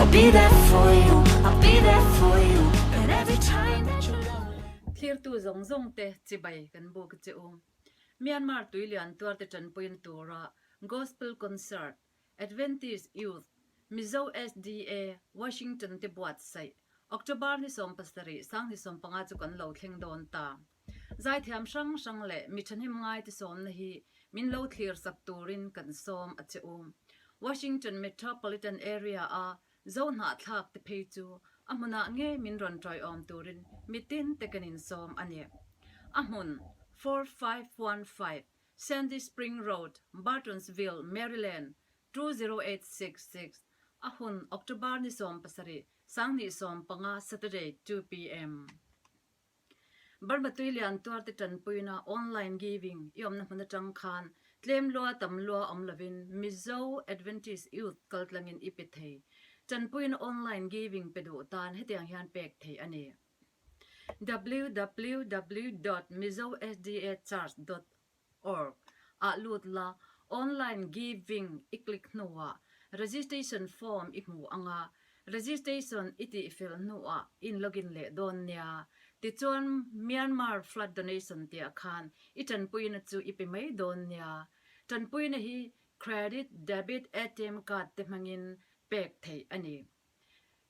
I'll be there for you, I'll be there for you And every time that you're lonely Thlirtu zawng zawng te chibai kan buk che u. Myanmar tuilian tuarte tanpuina tura Gospel Concert, Adventist Youth, Mizo SDA, Washington te buatsaih, October ni 17, 2015 chu kan lo thleng dawn ta. Zaithiam hrang hrang leh mi thahnem ngaite sawmna hi min lo thlir sak turin kan sawm a che u. Washington Metropolitan Area a Zo hnahthlak te phei chu a hmunah ngei min rawn tawiawm turin mitin te kan insawm a ni. A hmun, 4515 Sandy Spring Road, Bartonsville, Maryland, 20866, a hun, October ni 17, 2015, Saturday, 2 pm. Burma tui lian tuarte tanpuina online giving i awmna hmun atang khan tlem lua tam lua awm lovin Mizo Adventist Youth kaltlangin i pe thei. Tanpuina online giving pe duh tan hetiang hian pek theih a ni. Www dot mizosdachurch dot org ah lut la, online giving i click hnuah registration form i hmu ang a, registration i tihfel hnuah i in login leh dawn nia. Tichuan Myanmar flood donation tihah khan i tanpuina chu i pe mai dawn nia. Tanpuina hi credit, debit, ATM card te hmangin pek theih a ni.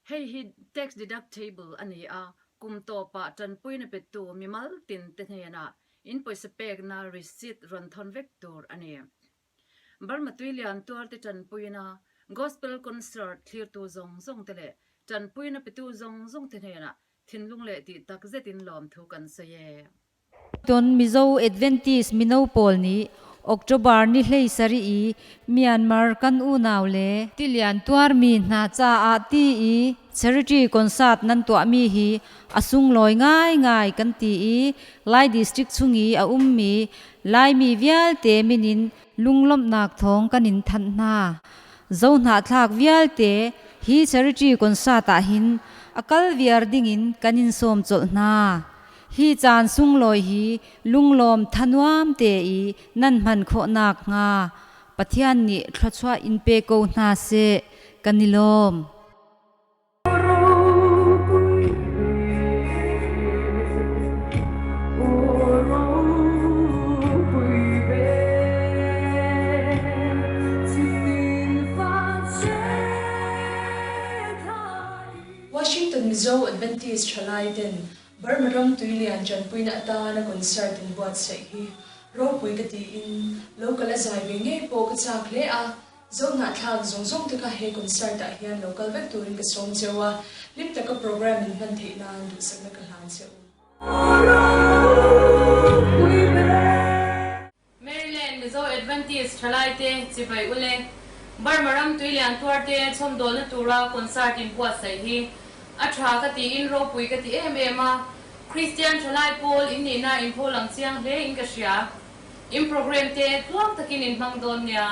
Hei hi tax deductible a ni a, kum tawpah tanpuina petu mimal tin te hnenah in pawisa pekna receipt rawn thawn vek tur a ni. Burma tuilian tuarte tanpuina Gospel Concert thlirtu zawng zawng te leh tanpuina petu zawng zawng te hnenah thinlung leh tih tak zetin lawmthu kan sawi e. Cun Mizo Adventist mino pawl nih October ni 17 i Myanmar kan unau le tilian tuarmi hna caah ti i charity concert nan tuahmi hi a sunglawi ngaingai kan ti i Lai District chung i a ummi Laimi vialte min in lunglawmhnak thawng kan in thanh hna. Zohnahthlak vialte hi charity concert ah hin a kal viar dingin kan in sawm colh hna. Hi caan sunglawi hi lunglawm thanuam te i nan hman khawh nakhnga Pathian nih thluachuah in pe ko hna seh. Kan i lawm. Washington Mizo Adventist Thalai ten Burma ram tuilian tanpuina atana concert in buatsaih hi ropui ka tiin local a zai ve ngei pawh ka chak hle a, Zohnahthlak zawng zawng te kha he concert ah hian lo kal vek turin ka sawm cheu a, hlim taka program in hman theih nan duhsakna ka hlan che u. Maryland Mizo Adventist Thalaite Chibai Ule, Burma ram tuilian tuarte chhawmdawlna tura concert in buatsaih hi a tha ka tiin ropui ka ti em em a, Kristian thalai pawl in nihna in pho lang chiang hle in ka hria. In program te tluang takin in hmang dawn nia.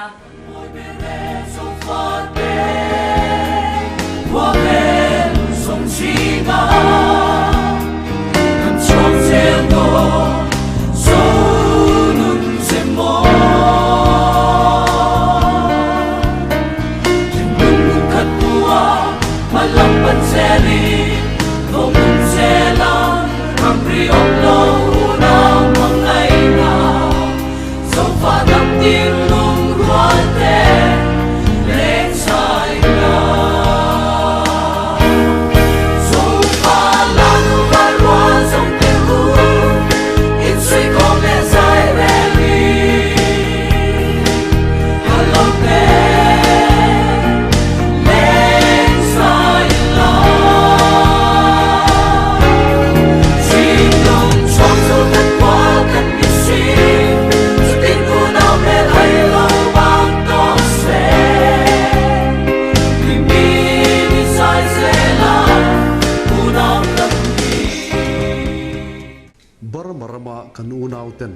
Burma rama kan unauten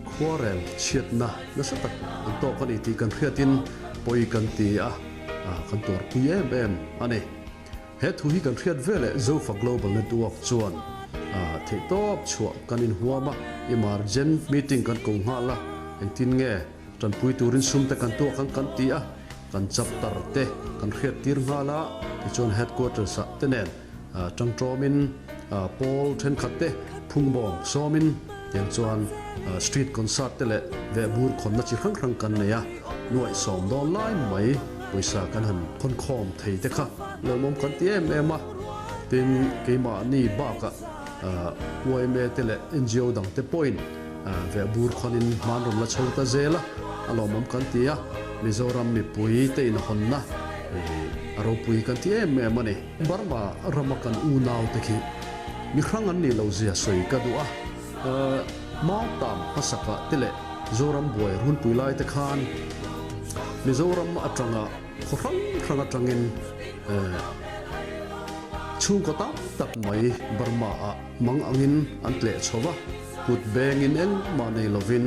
khuarel chhiatna nasa tak an tawk a ni tih kan hriatin pawi kan ti a, kan tuarpui em em a ni. He thu hi kan hriat veleh Zofa Global Network chuan theihtawp chhuah kan inhuam a, emergent meeting kan ko nghal a, engtin nge tanpui turin sum te kan tuak ang kan ti a. Kan chapter te kan hriat tir nghal a, tichuan headquarters ah te nen tangtawmin pawl thenkhat te phungbawm sawmin tiang chuan street concert te leh vehbur khawnna chi hrang hrang kan nei a, nuaih sawm dawn lai mai pawisa kan han khawnkhawm thei te kha lawmawm kan ti em em a, tin keimahni bakah yma te leh ngo dang te pawhin Vehbur khawnin hman rawn la chho ta zel a, a lawmawm kan ti a, Mizoram mipui te inhawnna a ropui kan ti em em a ni. Burma rama kan unau te khi mi hrang an nih loh zia sawi ka duh a, Mautam hmasakah te leh Zoram buai runpui lai te khan Mizoram atanga khaw hrang hrang atangin chhungkaw tam tak mai Burma ah Mang angin an tleh chho va, kut bengin engmah nei lovin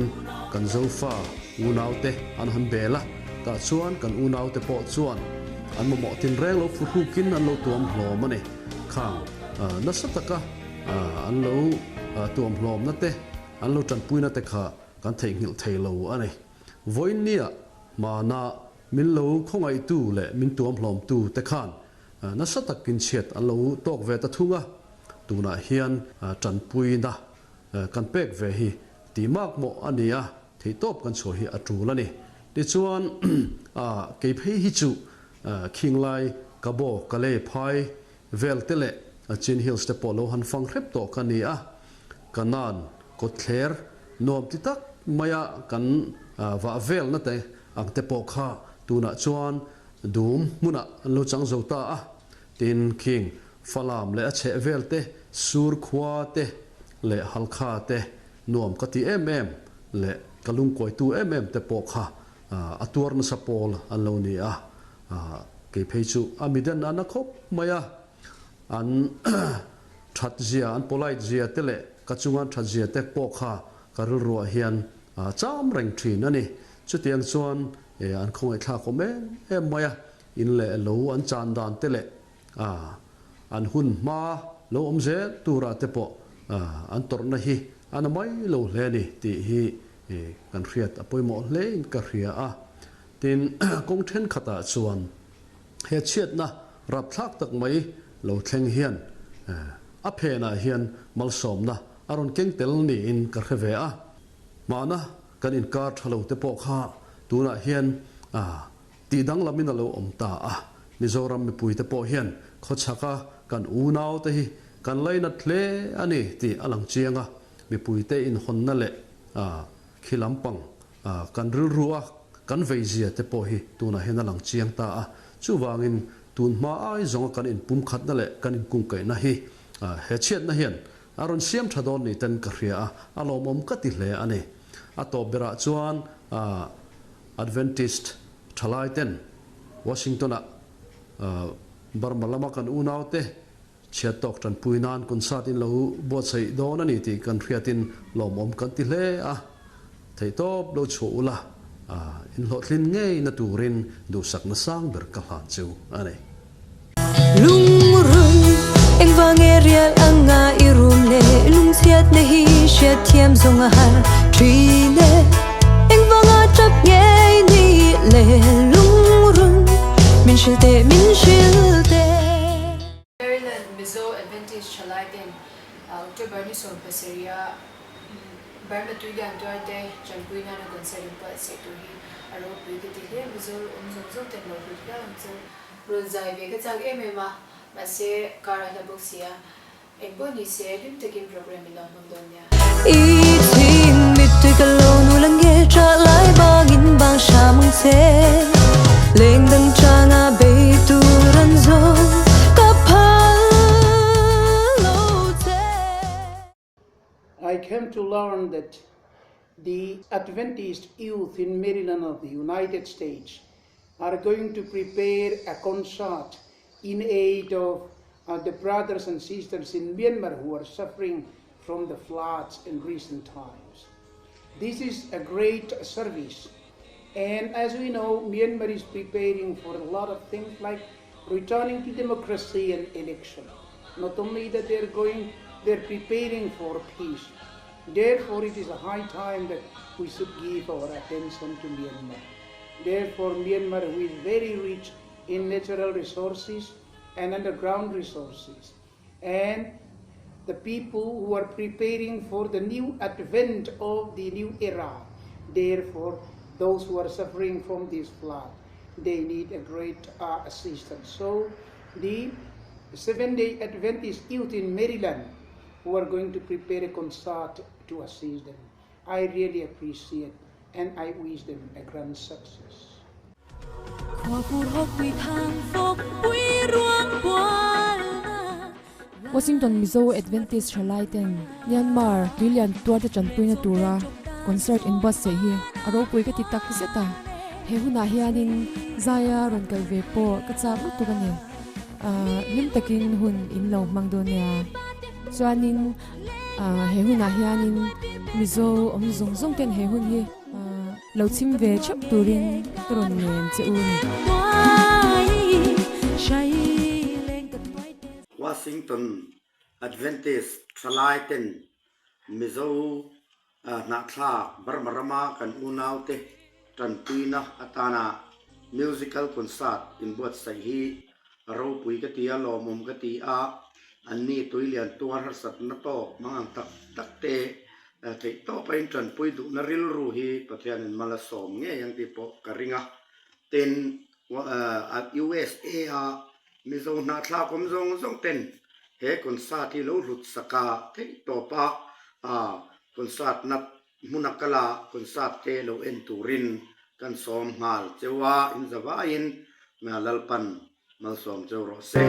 kan Zofa unaute an han bel a, tah chuan kan unaute pawh chuan an mamawh tinreng lo phuhrukin an lo tuam hlawm a ni. Khang nasa taka an lo tuam hlawmna te, an lo tanpuina te kha kan theihnghilh thei lo a ni. Vawiinnia hmana min lo khawngaihtu leh min tuam hlawmtu te khan Nasa takin chhiat an lo tawk ve ta thung a, tunah hian tanpuina kan pek ve hi tih mak mawh a ni a, theihtawp kan chhuah hi a tul a ni. Tichuan, kei phei hi chu Khinglai, Kabaw, Kalay, Phai vel te leh Chin Hills te pawh lo han fang hrep tawh ka ni a, Kanan kawtthler nuam ti tak maia kan vah velna te ang te pawh kha tunah chuan Dum hmunah an lo chang zo ta a, tin King Falam leh a chheh vel te, Sur khua te leh Halkha te nuam ka ti em em leh ka lungkawitu em em te pawh kha a tuar nasa pawl an lo ni a, kei phei chu a miden a na khawp mai a, an that zia, an polite zia te leh ka chunga an that zia te pawh kha ka rilruah hian cham reng thin a ni. Chutiang chuan E an khawngaihthlak awm em em mai a, in leh lo an chan dan te leh an hun hma lo awm zel turah te pawh an tawrhna hi a na mai lo hle a ni tih hi kan hriat a pawimawh hlein ka hria a. Tin, kawng thenkhatah chuan he chhiatna rapthlak tak mai lo thleng hian a phenah hian malsawmna a rawn keng tel niin ka hre ve a. Mahna kan inkar tha lo te pawh kha tunah hian tih danglamin a lo awm ta a, Mizoram mipui te pawh hian khawchhaka kan unau te hi kan lainat hle a ni tih a lang chiang a, mipui te inhawnna leh khi lampang kan rilru a kan veizia te pawh hi tunah hian a lang chiang ta a, chuvangin tun hma ai zawnga kan inpumkhatna leh kan inkungkaihna hi he chhiatna hian A rawn siam tha dawn ni ten ka hria a, a lawmawm ka ti hle a ni. A tawp berah chuan Adventist thalai ten Washington-ah Burma lama kan unaute chhiat tawk tanpui nan concert in lo buatsaih dawn a ni tih kan hriatin lawmawm kan ti hle a. Theihtawp lo chhuah ula, in hlawhtlin ngei na turin duhsakna sang ber ka hlan chu a ni. Lungrun engvang e rial anga i rum le lungchhiatna hi hriatthiam zawng a har thin e engvanga tap ngei ni le lungrun min hrilh teh min hrilh teh. Maryland Mizo Adventist thalai ten October ni 17 a Burma tui lian tuar te tanpui nana concert in buatsaih tur hi a ropui ka ti hle. Mizo awm zawng zawng ten lo hlut viau ang chu. Rawn zai ve ka chak em em a, mahse kar a hla bawk si a, eng pawh ni se hlim takin program in lo hmang dawn nia. I thin mittui ka lo nu la nge tha lai bangin bang hram ang che leng dang changa bei tur an zawng ka phal lo che. I came to learn that the Adventist youth in Maryland of the United States are going to prepare a concert in aid of uh, the brothers and sisters in Myanmar who are suffering from the floods in recent times. This is a great service. And as we know, Myanmar is preparing for a lot of things like returning to democracy and election. Not only that they're going, they're preparing for peace. Therefore, it is a high time that we should give our attention to Myanmar. Therefore, Myanmar, who is very rich in natural resources and underground resources, and the people who are preparing for the new advent of the new era, therefore, those who are suffering from this flood, they need a great uh, assistance. So, the Seventh-day Adventist youth in Maryland who are going to prepare a concert to assist them. I really appreciate and I wish them a grand success. Washington Mizo Adventist Thalai ten Myanmar tuilian tuarte tanpuina tura concert in buatsaih hi a ropui ka ti tak zet a, he hunah hianin Zaia rawn kal ve pawh ka chak lutuk a ni. Hlim takin hun in lo hmang dawn nia. Chuanin he hunah hianin Mizo awm zawng zawng ten he hun hi lo chhim ve theuh turin ka rawn ngen che u ni. Washington Adventist thalai ten Mizo Hnahthlak Burma rama kan unaute tanpuina atana musical concert inbuatsaih hi ropui ka ti a, lawmawm ka ti a, anni tuilian tuar harsatna tawk hmang ang tak tak te theihtawpa in tanpui duhna rilru hi Pathianin mal a sawm ngei ang tih pawh ka ring a. Tin, USA a Mizo hnahthlak awm zawng zawng ten he concert hi lo hlut sak a theihtawpa concert na hmuna kala concert te lo en turin kan sawm nghal cheu a, in zavaiin Lalpan malsawm cheu rawh se.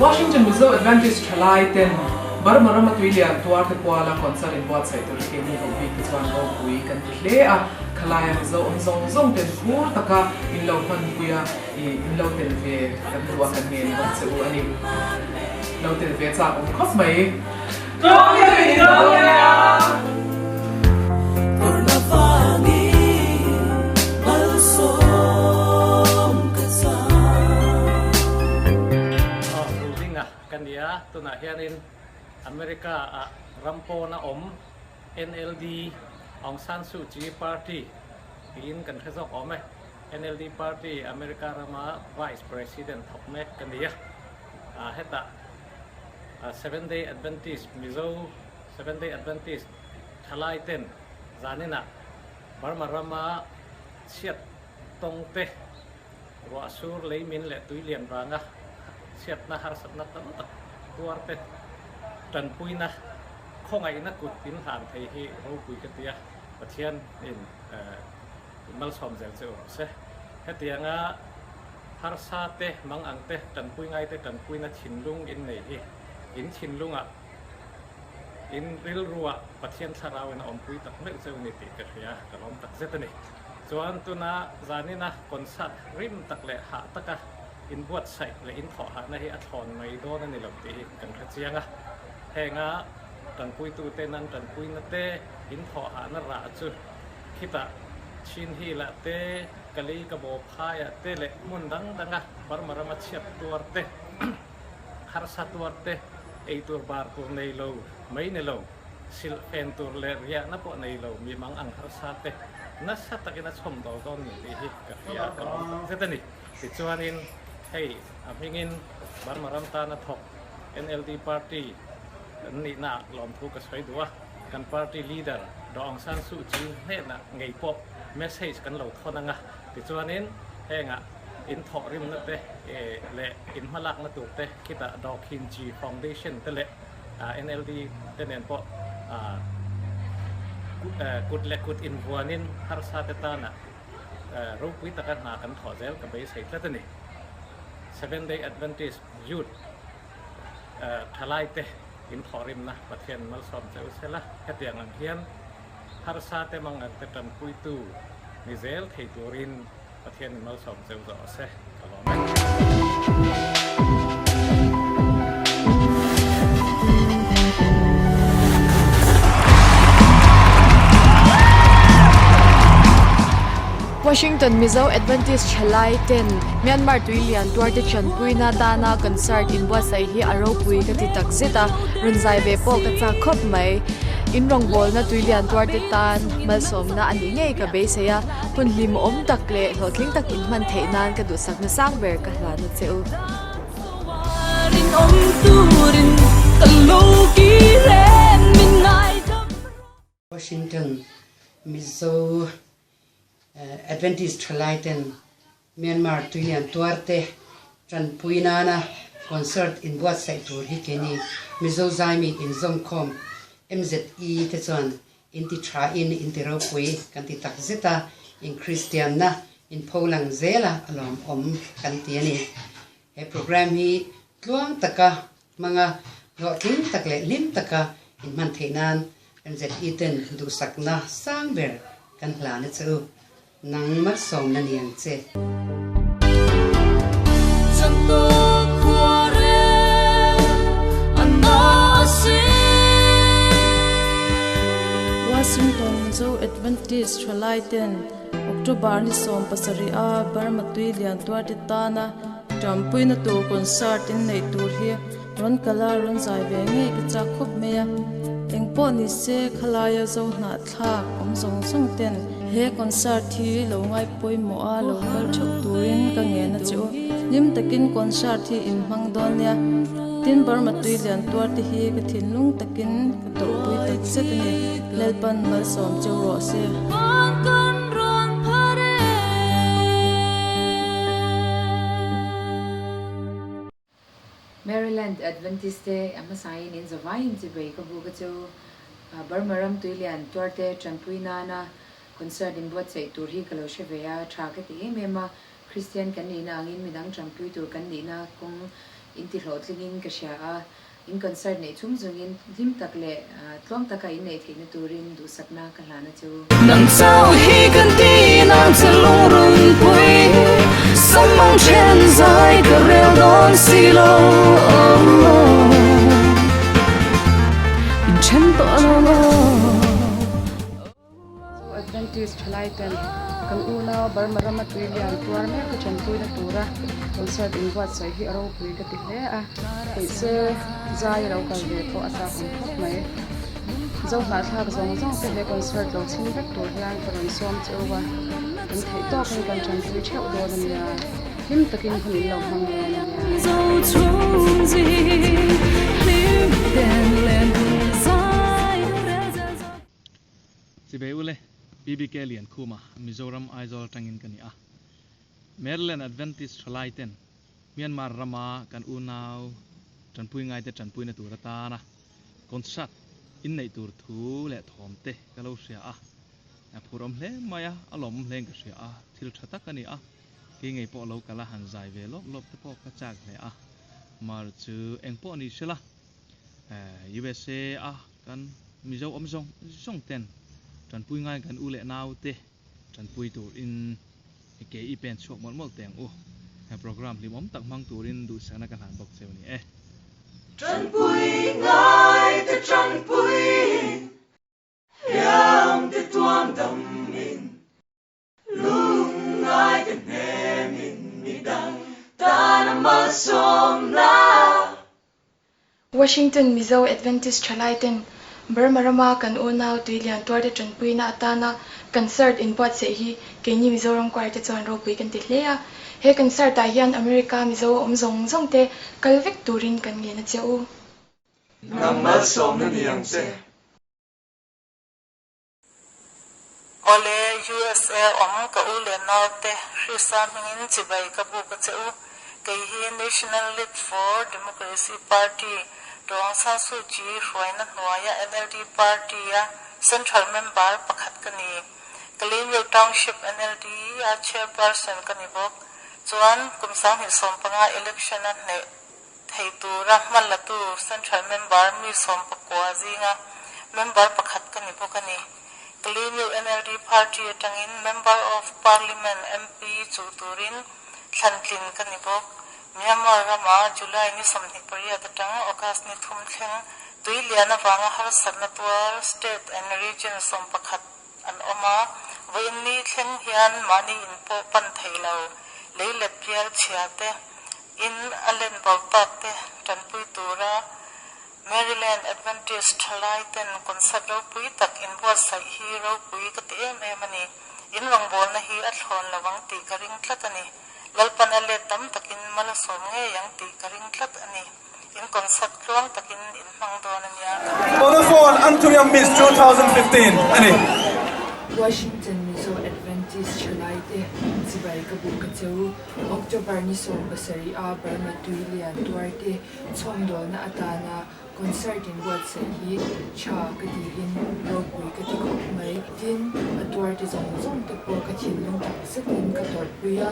Washington Mizo Adventist Thalai ten Burma rama tuilian tuarte kuala concert inbuatsaih tur hi keini ho bik te chuan ropui kan ti hle a, khalaia Mizo awm zawng zawng ten phur taka in lo hmanpui a, ih in lo tel ve kan duh a kan ngen bawk che u a ni. Lo tel ve chak awm khawp mai. Rudinga ka nia tunah hianin America ah ram pawna awm NLD Aung San Suu Kyi party tiin kan hre zawk awm e. NLD party America rama Vice President thawk mek ka nia. Hetah Seventh Day Adventist Mizo Seventh Day Adventist thalai ten zaninah Burma rama chhiat tawng te ruah sur lei min leh tui lian vanga chhiatna harsatna tam tak tuar te tanpuina khawngaihna kut in hlan thei hi ropui ka tia Pathian in malsawm zel che u rawh se. Hetianga Harsa te, mang ang te, tanpui ngai te tanpuina thinlung in nei hi in thinlungah, in rilruah Pathian thlarau in a awmpui tak meuh cheu ni tih ka hria, ka lawm tak zet a ni. Chuan tuna zanina concert rim tak leh hah taka inbuatsaih leh inthawhhahna hi a thlawn mai dawn a ni lo tih hi kan hre chiang a. Henga tanpuitute nan tanpuina te inthawhhahna rah chu khitah Chin Hill ah te, Kali ka baw phaiah te leh hmun dang danga Burma rama chhiat tuar te, harsa tuar te, ei tur bar tur nei lo mai ni lo, silh fen tur leh riahna pawh nei lo mi mang ang harsa te nasa takin a chhawm dawl dawn ni tih hi ka hria a, ka lawm tak zet a ni. Tichuanin hei a hmingin Burma ram tana thawk NLD party kan nihnaah lawmthu ka sawi duh a, kan party leader Daw Aung San Suu Kyi hnenah ngei pawh message kan lo thawn ang a, tichuanin hengah in thawhrimna te leh in hmalakna tur te khitah Daw Khin Kyi Foundation te leh NLD te nen pawh kut leh kut invuanin harsa te tana ropui taka hna kan thawh zel ka beisei tlat a ni. Seventh Day Adventist Youth thalai te in thawhrimna Pathian malsawm che u sela, hetiang ang hian Harsa te mangan te tanpuitu ni zel thei turin Pathian in malsawm cheu zawh se ka lawm e. Washington Mizo Adventist Thalai ten Myanmar tuilian tuarte chanpuina tana concert inbuatsaih hi a ropui ka ti takzet a, rawn zai ve pawh ka chak khawp mai. In rawngbawlna tuilian tuarte tan malsawmna a nih ngei ka beisei a, hun hlimawm tak leh hlawhtling tak in hman theih nan ka duhsakna sang ber ka hlan a che u. Washington, Mizo Adventist thalai ten Myanmar tuilian tuarte tanpui nana concert inbuatsaih tur hi keini Mizo zaimi inzawmkhawm MZE te chuan inti tha in inti ropui kan ti tak zet a, in Kristianna in pholang zela a lawmawm kan ti a ni. He program hi tluang taka hmanga hlawhtling tak leh hlim taka inhman theih nan MZE ten duhsakna sang ber kan hlan a che u. Nang malsawmna ni ang che. Washington Mizo Adventist Thalai ten October ni 17 a Burma tui lian tuarte tana Ṭampuina tur concert in neih tur hi rawn kal a, rawn zai ve ngei ka chak khawp mai a. Engpawh ni se khalaia zo hnahthlak awm zawng zawng ten he concert hi lo ngai pawimawh a, lo kal theuh turin ka ngen a che u. Hlim takin concert hi in hmang dawn nia. Tin Burma tui lian tuar te hi ka thinlung takin ka tawrhpui tak zet a ni. Lalpan malsawm cheu rawh se. Maryland Adventist te a hmasain in zavaiin chibei ka bu ka chu Burma ram tuilian tuarte tanpui nana concert in buatsaih tur hi ka lo hre ve a, tha ka ti em em a, Kristian kan nihna angin midang tanpui tur kan nihna kawng in ti hlawhtlingin ka hria a, In concert neih chung chungin hlim tak leh tluang taka in neih theihna turin duhsakna ka hlan a che u. Nang chau hi kan ti nang che lungrun pui Samang then zai ka rel dawn si lo In then tawh lo. Chu Adventist thalai ten kan unau Burma rama tui lian tuar mek te tanpuina tura concert inbuatsaih hi a ropui ka ti hle a, theih se zai a lo kal ve pawh a chak awm khawp mai. Zo hnahthlak zawng zawng te he concert lo chhing vek tur hian ka rawn sawm che u a, kan theih tawkin kan tanpui theuh dawn a nia, hlim takin hun in lo hmang dawn a nia. Chibei ule, PBK Liankhuma, Mizoram Aizawl atangin ka ni a. Maryland Adventist Thalai ten Myanmar rama kan unau tanpui ngaite tanpuina tur atana concert inneih tur thu leh thawm te ka lo hria a. A phur awm hle mai a, a lawmawm hlein ka hria a, thil tha tak a ni a. Kei ngei pawh lo kal a han zai ve lawp lawp te pawh ka chak hle a. Mar chu engpawh ni sela USA a Kan Mizo awm zawng zawng ten tanpui ngai kan u leh nau te tanpui tur in ke i pen chhuak mawlh mawlh teh ang u. He program hlimawm tak hmang turin duhsakna ka hlan bawk cheu ni e. Tanpui ngai te tanpui hliam te tuam dam in Lungngai te hnemin midang tan a malsawmna. Washington Mizo Adventist thalai ten Burma rama kan unau tuilian tuarte tanpuina atana concert inbuatsaih hi keini Mizoram choir te chuan ropui kan ti hle a. He concert ah hian America Mizo awm zawng zawng te kal vek turin kan ngen a che u. Nang malsawmna ni ang che. Awle, USA awm ka u leh naute Hrisa hmingin chibai ka buk a che u. Kei hi National League for Democracy Party, Daw Aung San Suu Kyi hruaina hnuaia NLD Party-a Central Member pakhat ka ni. Kalaymyo Township NLD a Chairperson ka ni bawk. Chuan, kum 2015 election-a hneh thei tura hma latu Central Member mi 19 zinga member pakhat ka ni bawk a ni. Kalaymyo NLD Party atangin Member of Parliament, MP, chuh turin thlantlin ka ni bawk. Myanmar rama July ni 28 atang August ni 3 thleng tui lian avanga harsatna tuar state and region 11 an awm a, vawiin ni thleng hian mahni in pawh pan thei lo, lei let pial chhia te, In a len bo tak te tanpui tura Maryland. Maryland Adventist thalai ten concert ropui tak inbuatsaih hi ropui ka ti em em a ni. In rawngbawlna hi a thlawn lo ang tih ka ring tlat a ni. Lalpan a let tam takin mal a sawm ngei ang tih ka ring tlat a ni. In concert tluang takin in hmang dawn a nia. Vodafone Anthurium Miss 2015 a ni. Washington Mizo Adventist thalaite chibai ka buh ka cheu. October ni 17 a Burma tui lian tuarte chhawmdawlna atana concert in buatsaih hi tha ka tiin ropui ka ti khawp mai. Tin, a tuarte zawng zawng te pawh ka thinlung tak zetin ka tawrhpui a,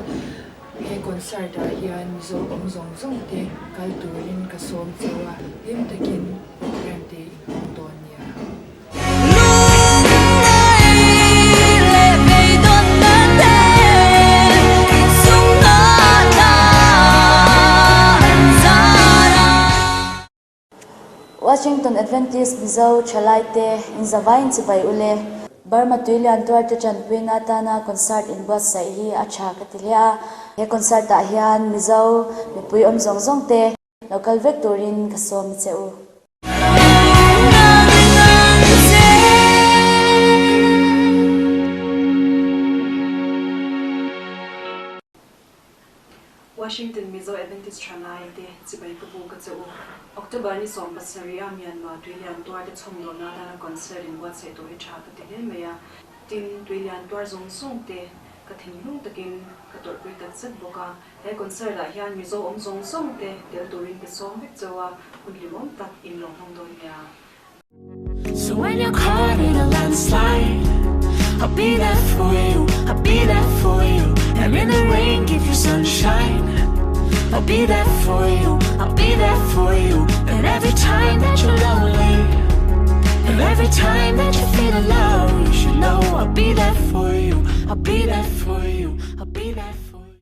he concert ah hian Mizo awm zawng zawng te kal turin ka sawm cheu a, hlim takin program te in hmang dawn nia. Washington Adventist Mizo Thalaite inzavain chibai ule. Burma tuilian tuarte tanpuina atana concert inbuatsaih hi a tha ka ti hle a. He concert ah hian Mizo mipui awm zawng zawng te lo kal vek turin ka sawm che u. Washington Mizo Adventist Thalai te chibai ka bu ka che u. October ni 17 a Myanmar tuilian tuar te chhawm dawhna atana concert in buatsaih tur hi tha ka ti hle mai a. Tin, tuilian tuar zawng zawng te ka thinlung takin ka tawrhpui tak zet bawk a. He concert ah hian Mizo awm zawng zawng te tel turin ka sawm vek cheu a, hun hlimawm tak in lo hmang dawn nia. So when you're caught in a landslide I'll be there for you, I'll be there for you And in the rain give you sunshine I'll be there for you, I'll be there for you.